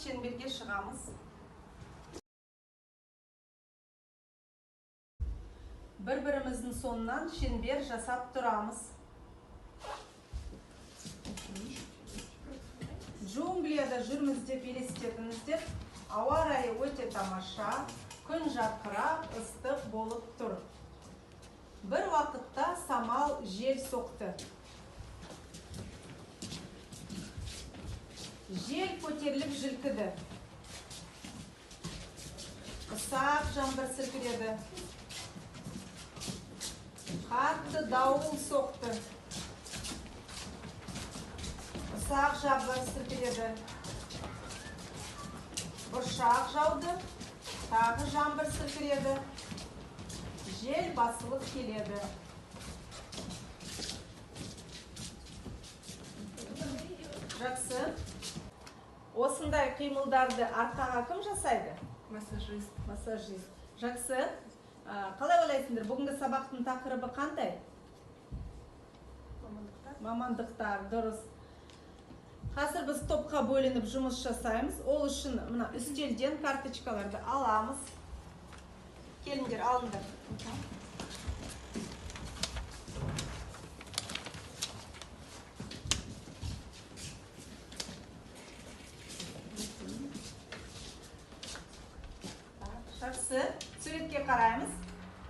Шеңберге шығамыз. Бір-біріміздің соңынан шеңбер жасап тұрамыз. Джунглияда жүрміз деп елестетіңіздер. Ауа райы өте тамаша, күн жарқырап, ыстық болып тұр. Бір уақытта самал жел соқты. Жел көтеріліп жілкіді. Ұсақ жаңбыр сіркіреді. Қатты дауыл соқты. Ұсақ жаңбыр сіркіреді. Бұршақ жауды, тағы жаңбыр сіркіреді. Жел басылып келеді. Жақсы. Осындай қимылдарды арқаға кім жасайды? Массажист. Массажист. Жақсы. Қалай ойлайсыңдар, бүгінгі сабақтың тақырыбы қандай? Мамандықтар. Мамандықтар, дұрыс. Қазір біз топқа бөлініп жұмыс жасаймыз. Ол үшін мына үстелден карточкаларды аламыз. Келіңдер, алыңдар. Жақсы. Суретке қараймыз.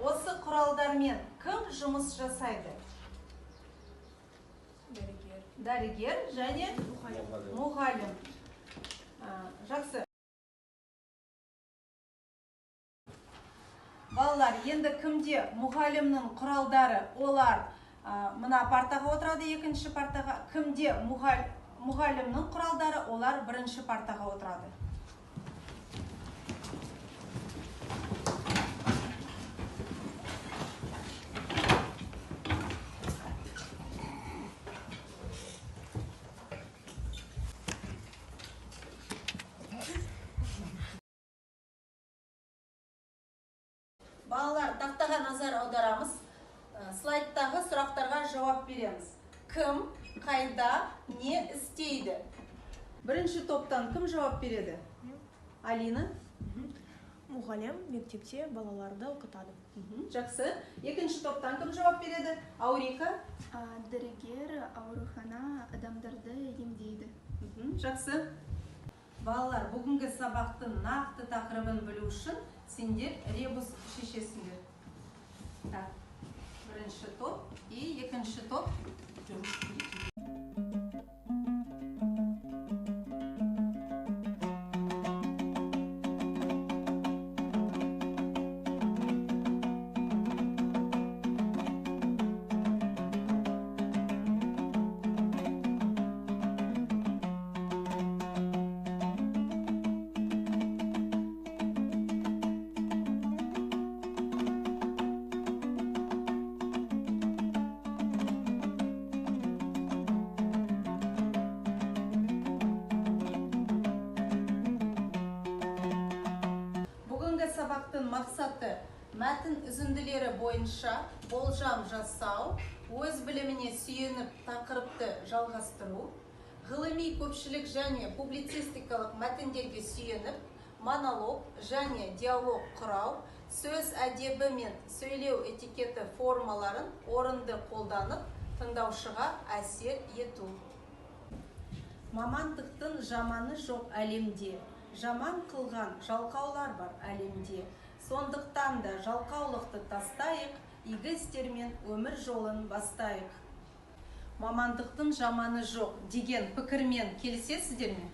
Осы құралдармен кім жұмыс жасайды? Дәрігер. Дәрігер және мұғалім. Жақсы. Балалар, енді кімде мұғалімнің құралдары, олар мына партаға отырады, екінші партаға. Кімде мұғалімнің құралдары, олар бірінші партаға отырады. Балалар, тақтаға назар аударамыз. Слайдтағы сұрақтарға жауап береміз. Кім, қайда, не істейді? Бірінші топтан кім жауап береді? Алина. Мұғалім мектепте балаларды оқытады. Жақсы. Екінші топтан кім жауап береді? Аурика. Дәрігер аурухана адамдарды емдейді. Жақсы. Балалар, бүгінгі сабақтың нақты тақырыбын білу үшін сендер ребус шешесіңдер. Так, бірінші топ и екінші топ. Бүгінгі сабақтың мақсаты мәтін үзінділері бойынша болжам жасау, өз біліміне сүйеніп тақырыпты жалғастыру, ғылыми көпшілік және публицистикалық мәтіндерге сүйеніп монолог және диалог құрау, сөз әдебі мен сөйлеу этикеті формаларын орынды қолданып, тыңдаушыға әсер ету. Мамандықтың жаманы жоқ әлемде. Жаман қылған жалқаулар бар әлемде. Сондықтан да жалқаулықты тастайық, игі істермен өмір жолын бастайық. Мамандықтың жаманы жоқ деген пікірмен келісесіздер ме?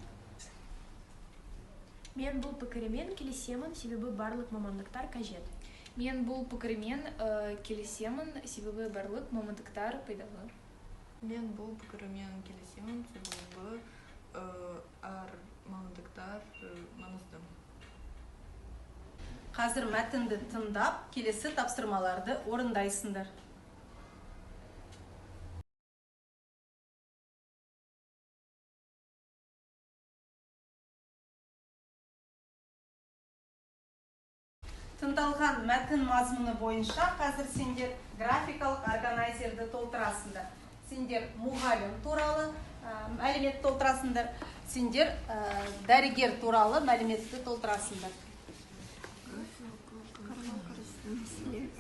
Мен бұл пікірмен келісемін, себебі барлық мамандықтар қажет. Мен бұл пікірмен келісемін, себебі барлық мамандықтар пайдалы. Мен бұл пікірмен келісемін, себебі әр мамандықтар маңызды. Қазір мәтінді тыңдап, келесі тапсырмаларды орындайсыңдар. Тыңдалған мәтін мазмұны бойынша қазір сендер графикалық органайзерді толтырасыңдар. Сендер мұғалім туралы мәлімет толтырасыңдар. Сендер дәрігер туралы мәліметті толтырасыңдар.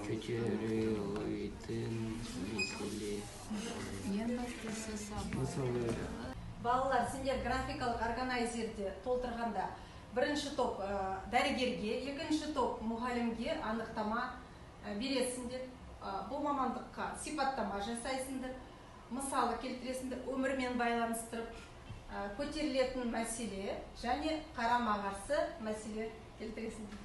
Көтерілетін мәселе. Ең бастысы сабыр. Мысалы, Балалар, сендер графикалық органайзерде толтырғанда бірінші топ дәрігерге, екінші топ мұғалімге анықтама бересіңдер. Бұл мамандыққа сипаттама жасайсыңдар, мысалы келтіресіңдер, өмірмен байланыстырып, көтерілетін мәселе және қарама-қарсы мәселе келтіресіңдер.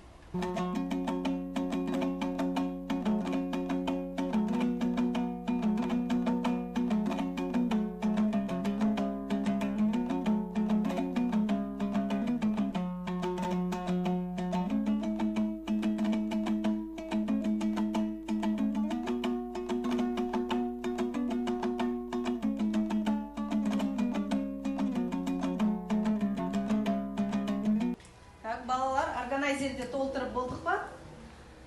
Так, балалар, органайзерде толтырып болдық па?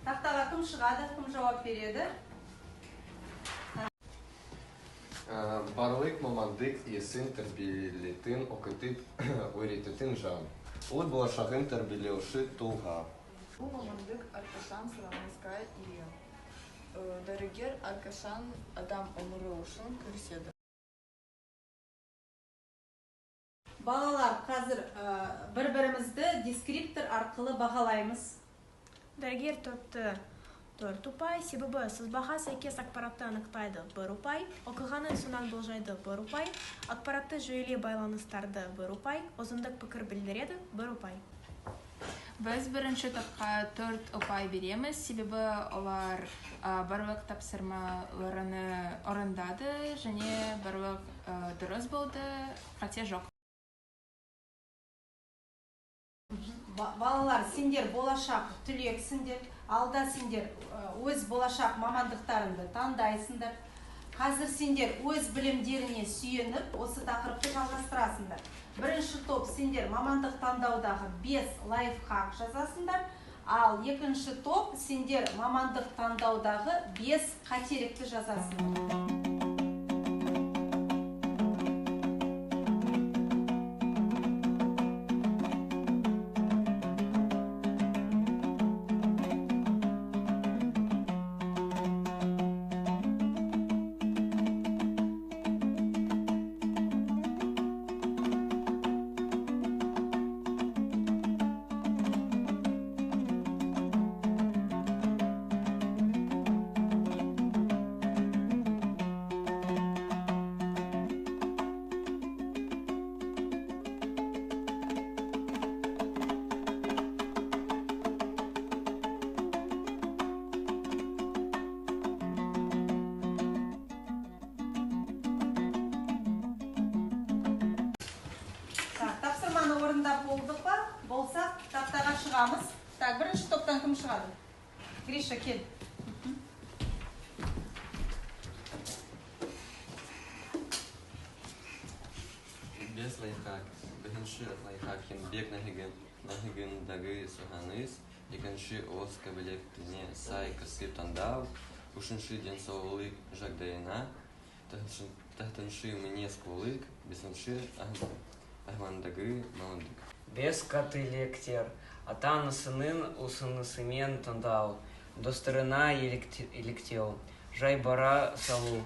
Тақтаға кім шығады, кім жауап береді? Барлық мамандық иесін тәрбиелейтін, оқытып, үйрететін жан. Ұлт болашағын тәрбиелеуші тұлға. Бұл мамандық әрқашан сұранысқа ие. Дәрігер әрқашан адам өмірі үшін күреседі. Балалар, қазір бір-бірімізді дескриптор арқылы бағалаймыз. Дәрігер топты 4 ұпай, себебі сызбаға сәйкес ақпаратты анықтайды 1 ұпай, оқиғаны соңынан болжайды 1 ұпай, ақпаратты жүйелей байланыстырды 1 ұпай, өзіндік пікір білдіреді 1 ұпай. Біз бірінші топқа 4 ұпай береміз, себебі олар барлық тапсырмаларын орындады және барлық дұрыс болды, қате жоқ. Балалар, сендер болашақ түлексіңдер, алда сендер өз болашақ мамандықтарыңды таңдайсыңдар. Қазір сендер өз білімдеріне сүйеніп, осы тақырыпты жалғастырасыңдар. Бірінші топ сендер мамандық таңдаудағы 5 лайфхак жазасыңдар, ал екінші топ сендер мамандық таңдаудағы 5 қателікті жазасыңдар. Тапсырманы орындап болдық па? Болсақ, тақтаға шығамыз. Так, бірінші топтан кім шығады? Гриша, кел. Бес лайфхак. Бірінші лайфхак еңбек нарығындағы сұраныс, екінші өз қабілетіне сай кәсіп таңдау, үшінші денсаулық жағдайына, төртінші мінез-құлық, бесінші армандағы мамандық. Бес қателіктер. Ата-анасының ұсынысымен таңдау, достарына еліктеу, жай бара салу,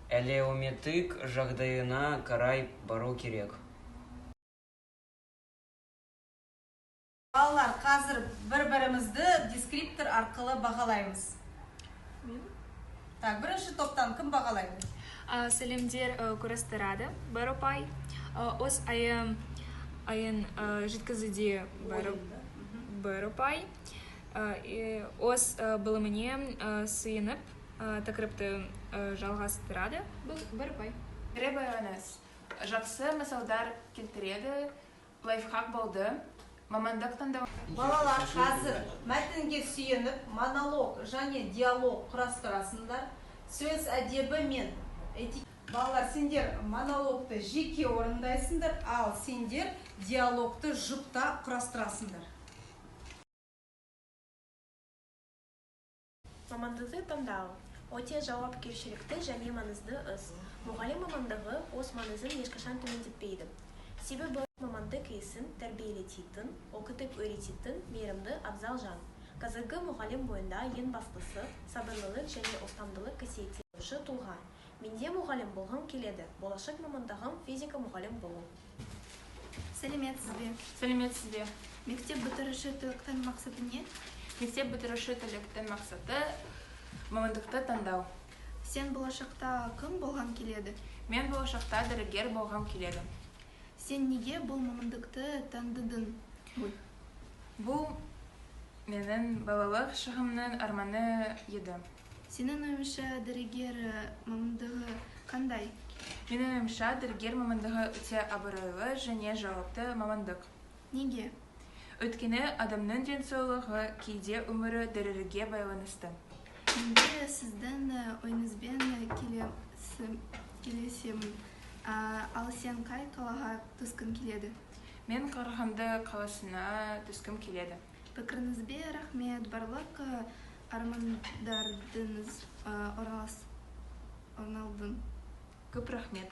әлеуметтік жағдайына қарай бару керек. Балалар, қазір бір-бірімізді дескриптор арқылы бағалаймыз. Так, бірінші топтан кім бағалайды? Сәлемдер құрастырады 1 ұпай. Өз айын жеткізуде 1 ұпай. Өз біліміне сүйеніп тақырыпты жалғастырады 1 ұпай. Кері байланыс. Жақсы мысалдар келтіреді, лайфхак болды, мамандық таңдау. Балалар, қазір мәтінге сүйеніп монолог және диалог құрастырасыңдар. Сөз әдебі мен этикет. Балалар, сендер монологты жеке орындайсыңдар, ал сендер диалогты жұпта құрастырасыңдар. Мамандықты таңдау өте жауапкершілікті және маңызды іс. Мұғалім мамандығы өз маңызын ешқашан төмендетпейді. Себебі Мамандық иесін тәрбиелейтін, оқытып үйрететін мейірімді абзал жан. Қазіргі мұғалім бойында ең бастысы сабырлылық және ұстамдылық қасиеттері тұлға. Мен де мұғалім болғым келеді. Болашақ мамандығым физика мұғалім болу. Сәлеметсіз бе? Сәлеметсіз бе? Мектеп бітіруші түлектің мақсаты не? Мектеп бітіруші түлектің мақсаты мамандықты таңдау. Сен болашақта кім болғың келеді? Мен болашақта дәрігер болғым келеді. Сен неге бұл мамандықты таңдадың? Бұл менің балалық шағымның арманы еді. Сенің ойыңша, дәрігер мамандығы қандай? Менің ойымша, дәрігер мамандығы өте абыройлы және жауапты мамандық. Неге? Өйткені адамның денсаулығы, кейде өмірі дәрігерге байланысты. Мен де сіздің ойыңызбен келісемін. Ал сен қай қалаға түскің келеді? Мен Қарағанды қаласына түскім келеді. Пікіріңізге рахмет. Барлық армандарыңыз орындалсын. Көп рахмет.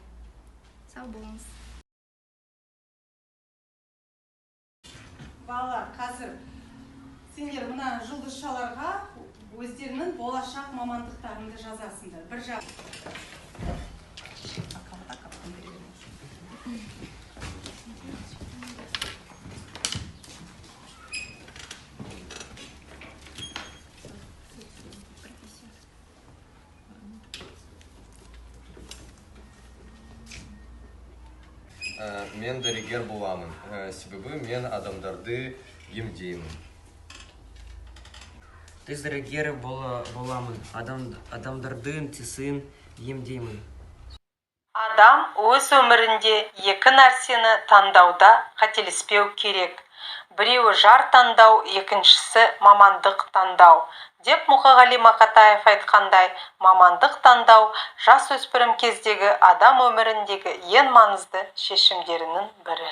Сау болыңыз. Балалар, қазір сендер мына жұлдызшаларға өздерінің болашақ мамандықтарыңды жазасыңдар. Бір жақ. Мен дәрігер боламын, себебі мен адамдарды емдеймін. Тіс дәрігері боламын, адамдардың тісін емдеймін. Адам өз өмірінде екі нәрсені таңдауда қателеспеу керек. Біреуі жар таңдау, екіншісі мамандық таңдау. Деп Мұқағали Мақатаев айтқандай, мамандық таңдау жасөспірім кездегі адам өміріндегі ең маңызды шешімдерінің бірі.